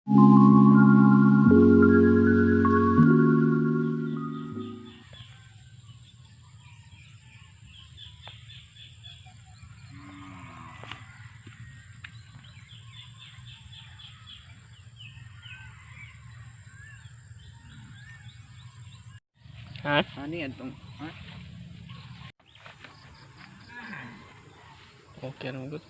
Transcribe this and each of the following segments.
Ha? Ani atong, ha? Okay naman good.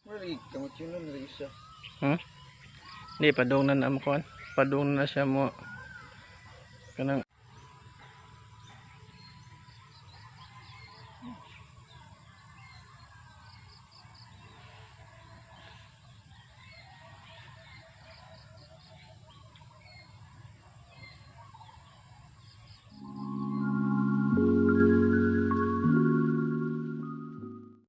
Mali kamot yun nun lagi siya. Hindi, padung na na mo kuan. Padung na siya mo. Kanang